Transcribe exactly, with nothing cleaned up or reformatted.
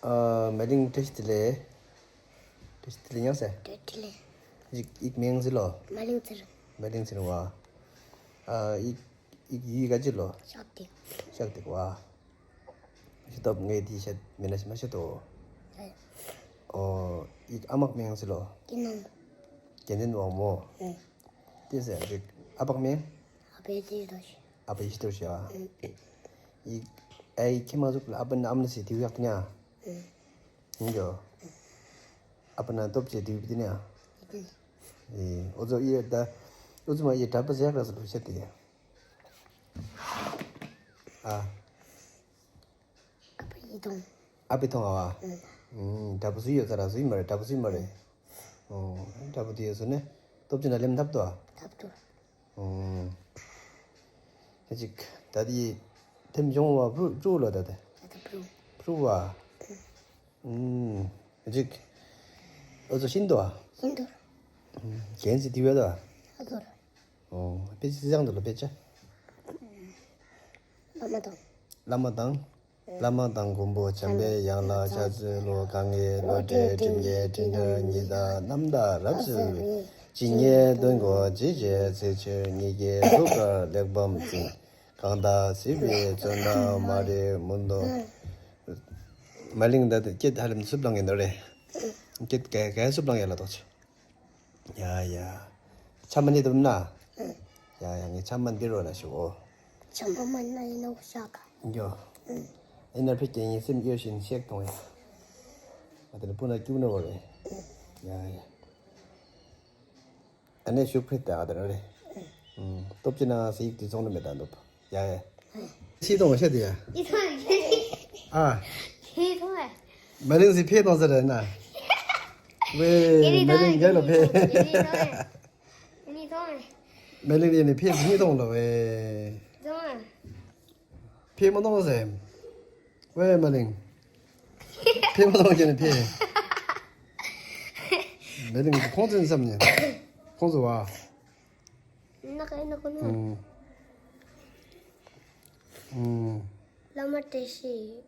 ཨ། མེ་ལིང་བཀྲ་ཤིས་བདེ་ལེགས། བཀྲ་ཤིས་བདེ་ལེགས་ཉང་སེ། བཀྲ་ཤིས་བདེ་ལེགས། ཡིག་ཡིག་མིང་ཟེར་ལོ། མེ་ལིང་ཚེ་རིང་། མེ་ལིང་ཚེ་རིང་བ། ཨ། ཡིག་ཡིག་ཡིག་ག་ཅི་ལོ། ཤག་ཏིག་ཤག་ཏིག་བ། ཤི་ཏོབ་ངས་དེ་བཤད་མི་ན་ཤི་མ་ཤི་ཏོ། ཨོ། ཡིག་ཨ་མག་མིང་ཟེར་ལོ། དགེ་འདུན། དགེ་འདུན་དབང་མོ། ཨེ། དེ་ཟེར་རིག་ཨ་ཕག་མིང་། ཨ་ཕའི་ཚེ་རིང་། ཨ་ཕ་ཡེ་ཤེས་རྡོ་རྗེ་ཨ། ཨེ། ཡིག་ཨའི་ཁྱེད་མ་ཟུག་ལ་ཨ་ཕ་ན་ཨམ་ལ་སི་དེ་ཡག་ཏུ་ཉ། ཨེ། ཡིན་ཀྱོ། ཨ་ཕ་ན་སྟོབས་ཆེ་དེ་ཡུག་ཏུ་ཉ། ཨེ། ཨོ་ཙོ་ཨི་ད། ཨོ་ཙོ་མ་ཨི་དྲ་པ་ཟེར་ཡག་ར་ཟེར་ལོ་བཤད་དེ། ཨ། ཨ་ཕ་ཡི་ཐོང་། ཨ་ཕའི་ཐོང་ཨ་བ། ཨུམ། དྲ་པོ་སུ་ཡོད་ས་ར་སུ་ཡིན་མ་རེད། དྲ་པོ་སུ་ཡིན་མ་རེད། ཨོ། དྲ་པོ་དེ་ཡོད་སོ་ནས་སྟོབས་ཆེན་ལ་ལེམ་ཐབ་ཏོ། ཐབ་ཏོ། ཨོ། ཧེ་ཅིག་ད་དེ་ཐེམ་བྱུང་བ་ཕྲུ་ཕྲུ་ལོ་ད་དེ། ད་ད་ཕྲུ། ཕྲུ་བ། ཨུམ། ཧེ་ཅིག་ཨོ་ཙོ་ཤིན་ཏོ། ཤིན་ཏོ། གན་སི་དི་བེ་ད། ཨ་ཙོ། ཨོ། དཔེ་ཆ་བཟང་འདུག་ལ་དཔེ་ཆ། བླ་མ་དང་། བླ་མ་དང་། བླ་མ་དང་མགོན་པོ་བྱམས་པའི་ཡང་ལ་ཕྱག་འཚལ་ལོ། གང་གི་བློ་གྲོས་སྒྲིབ་བརྒྱད་སྤྲིན་བྲལ་ཉི་ཟླ་རྣམ་དག་རབ་གསལ་བའི། ཇི་སྙེད་དོན་གོ་ཇི་བཞིན་ཚིག་ཕྱིར་ཉིད་ཀྱི་ཐུགས་ཀར་གླེགས་བམ་འཛིན། གང་དག་སྲིད་པའི་བཙོན་དང་མ་རིག་མུན་དུ། མ་ལིང་ད་དེ་སྐྱེད་ཧ་ལམ་སུབ་ལང་ཡིན་ནོ་རེད། སྐྱེད་ག་ག་སུབ་ལང་ཡ་ལ་དོག་ཆེ། ཡ་ཡ། ཆ་མ་ནི་དུམ་ན། ཡ་ཡ་ངས་ཆ་མ་འདི་རོ་ན་ཞུ་འོ། ཆ་མ་མ་ན་ཡིན་ནོ་ཤ་ཀ། འགྱོ། ཨེ་ན་ཕི་ཀྱེ་ངའི་སེམས་གཡོ་བཞིན་གཤེགས་གཏོང་ཡ། ཨ་དེ་ནི་སྤུ་ན་སྐྱུག་ནོ་བ་རེད། ཡ་ཡ། ཨ་ནེ་ཤུགས་ཕེ་ཏེ་ཨ་དེ་ར་རེད། སྟོབས་ཅི་ན་སི་ཡིག་དུས་ཚོང་ནི་མེད་ད་འདུག་ཡ་ཡ། ཆི་གཏོང་བ་ཤ་དེ་ཡ། ཨ། ཆི་གཏོང་བ། མ་རིང་སི་ཕེ་གཏོང་ཟེར་རེད་ན། ཝེ། མ་རིང་རྒྱལ་ལ་ཕེ། ནི་ཐོང་། མེ་ལིང་ཡིན་ནི་ཕེ་ཉིས་སྟོང་ལ་བས། ཐོང་། ཕེ་མ་གཏོང་ཟེར། ཝེ་མ་ལིང་། ཕེ་མ་གཏོང་ཁྱེད་ནི་ཕེ། མེ་ལིང་ཁོང་ཚོ་ཡིན་བསམ་ཉན། ཁོང་ཚོ་བ། ན་ཁ་ཡིན་ན་ཁོ་ནོ། ཨུམ། ཨུམ། བླ་མ་བཀྲ་ཤིས།